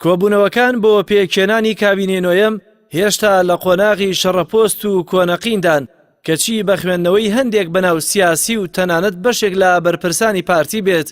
کۆبوونەوەکان بۆ پێکهێنانی کابینەی نۆیەم هێشتا لە قۆناغی شەڕەپۆست و کۆنەقیندان، کەچی بە خوێندنەوەی هەندێک بەناو سیاسی و تەنانەت بەشێک لە بەرپرسانی پارتی بێت،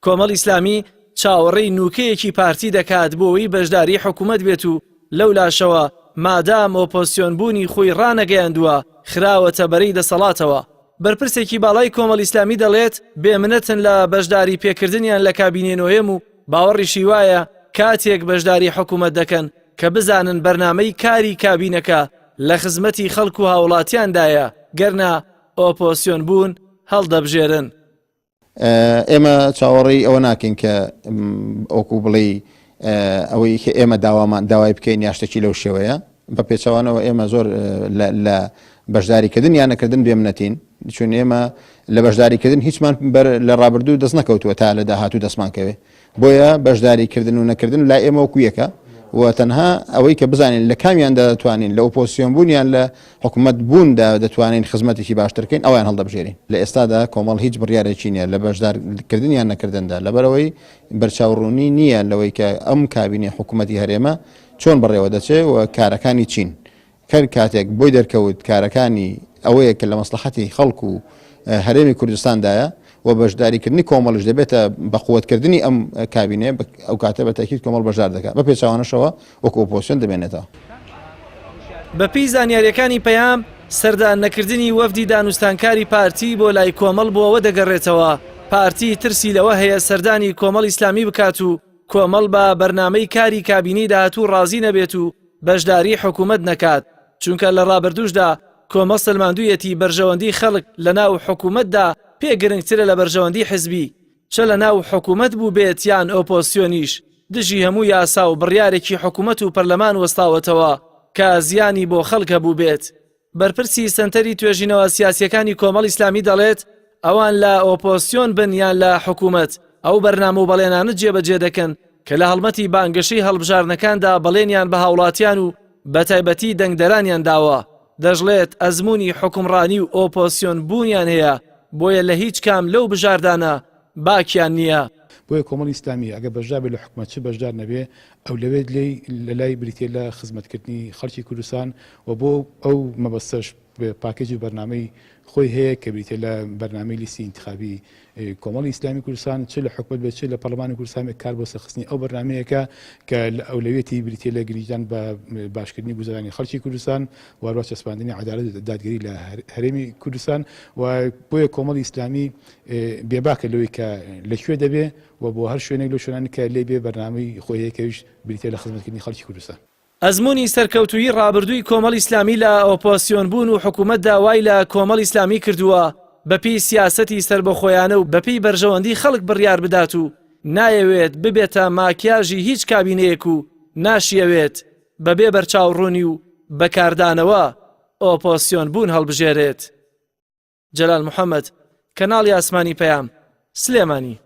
کۆمەڵ ئیسلامی چاوەڕێی نوکەیەکی پارتی دەکات بۆ ئەوەی بەشداری حکومەت بێت و لەولاشەوە مادام ئۆپۆزسیۆن بوونی خۆی ڕانەگەیاندووە خراوەتە بەرەی دەسەڵاتەوە. بەرپرسێکی باڵای کۆمەڵ ئیسلامی دەڵێت بێ منەتن لە بەشداری پێکردنیان لە کابینەی نۆیەم و باوەڕیشی وایە کاتێک بەشداری حکومەت دەکەن کە بزانن بەرنامەی کاری کابینەکە لە خزمەتی خەڵک و هاوڵاتیاندایە گەرنا ئۆپۆسیۆن بوون هەڵدەبژێرن. ئێمە چاوەڕێی ئەوە ناکەین کە وەکو بڵێی ئەوەی کە ئێمە داوامان داوای بکەین یا شتێکی لەو شێوەیە بە پێچەوانەوە ئێمە زۆر لە بەشداریکردن یان نەکردن بێمنەتین چون ئێمە لە بەشداریکردن هیچمان بەر لە ڕابردوو دەست نەکەوتووە تا لە داهاتوو دەستمان کەوێ بۆیە بەشداریکردن و نەکردن لای ئێمە وەکو یەکە و تەنها ئەوەی کە بزانین لە کامیاندا دەتوانین لە ئۆپۆزسیۆن بوون یان لە حکومەت بووندا دەتوانین خزمەتێکی باشتر بکەین ئەویان هەڵدەبژێرین. لە ئێستادا کۆمەڵ هیچ بڕیارێکی نییە لە بەشدارکردن یان نەکردندا لەبەرئەوەی بەرچاوڕوونی نییە لەوەی کە ئەم کابینەی حکومەتی هەرێمە چۆن بەڕێوە دەچێ و کارەکانی چین. کەر کاتێک بۆی دەرکەوت کارەکانی ئەوەیە کە لە مەسڵەحەتی خەڵک و هەرێمی کوردستاندایە و بەشداریکردنی کۆمەڵیش دەبێتە بە قوتکردنی ئەم کابینەیە، ئەو کاتە بە تەئکید کۆمەڵ بەشدار دەکات، بە پێچەوانەشەوە وەکو ئۆپۆزسیۆن دەمێنێتەوە. بەپێی زانیارییەکانی پەیام، سەردان نەکردنی وەفدی دانوستانکاری پارتی بۆ لای کۆمەڵ بۆ ئەوە دەگەڕێتەوە، پارتی ترسی لەوە هەیە سەردانی کۆمەڵ ئیسلامی بکات و کۆمەڵ بە بەرنامەی کاری کابینەی داهاتوو ڕازی نەبێت و بەشداری حکومەت نەکات، چونکە لە ڕابردووشدا کۆمەڵ سەلماندوویەتی بەرژەوەندی خەڵک لەناو حکومەتدا پێ گرنگترە لە بەرژەوەندی حزبی، چ لەناو حکومەت بووبێت یان ئۆپۆزسیۆنیش، دژی هەموو یاسا و بڕیارێکی حکومەت و پەرلەمان وەستاوەتەوە کە زیانی بۆ خەڵک هەبووبێت. بەرپرسی سەنتەری توێژینەوە سیاسییەکانی کۆمەڵ ئیسلامی دەڵێت، ئەوان لە ئۆپۆزسیۆن بن یان لە حکومەت، ئەو بەرنامە و بەڵێنانە جێبەجێ دەکەن کە لە هەڵمەتی بانگەشەی هەڵبژاردنەکاندا بەڵێنیان بە هاوڵاتیان و بەتایبەتی دەنگدەرانیان داوە. دەشڵێت، ئەزموونی حوکمڕانی و ئۆپۆزسیۆن بوونیان هەیە، بۆیە لە هیچ کام لەو بژاردانە باکیان نییە. بۆیە کۆمەڵی ئیسلامی ئەگەر بەشدار بێت لە حکومەت چ بەشدار نەبێ ئەولەوێت لێی لەلای بریتیە لە خزمەتکردنی خەڵکی کوردستان و بۆ ئەو مەبەستەش پاکێج و بەرنامەی خۆی هەیە کە بریتیە لە بەرنامەی لیستی ئینتخابی کۆمەڵی ئیسلامی کوردستان چ لە حکومەت بێت چ لە پەرلەمانی کوردستان بێت کار بۆ سەرخستنی ئەو بەرنامەیەکە کە لە ئەولەویەتی بریتیە لە گرنگیدان بە باشکردنی گوزەرانی خەڵکی کوردستان و هەروەها چەسپاندنی عەدالەت و دادگەری لە هەرێمی کوردستان و بۆیە کۆمەڵی ئیسلامی بێباکە لەوەی کە لە کوێ دەبێ و بۆ هەر شوێنێک لەو شوێنانەی کە لێی بێ بەرنامەی خۆی هەیە کە ئەویش بریتیە لە خزمەتکردنی خەڵکی کوردستان. ئەزموونی سەرکەوتوویی ڕابردووی کۆمەڵی ئیسلامی لە ئۆپۆزسیۆن بوون و حکوومەتدا وای لە کۆمەڵی ئیسلامی کردووە بەپێی سیاسەتی سەربەخۆیانە و بەپێی بەرژەوەندی خەڵک بڕیار بدات و نایەوێت ببێتە ماکیاژی هیچ کابینەیەک و ناشیەوێت بەبێ بەرچاوڕوونی و بە کاردانەوە ئۆپۆزسیۆن بوون هەڵبژێرێت. جەلال محەمەد، کەناڵی ئاسمانی پەیام، سلێمانی.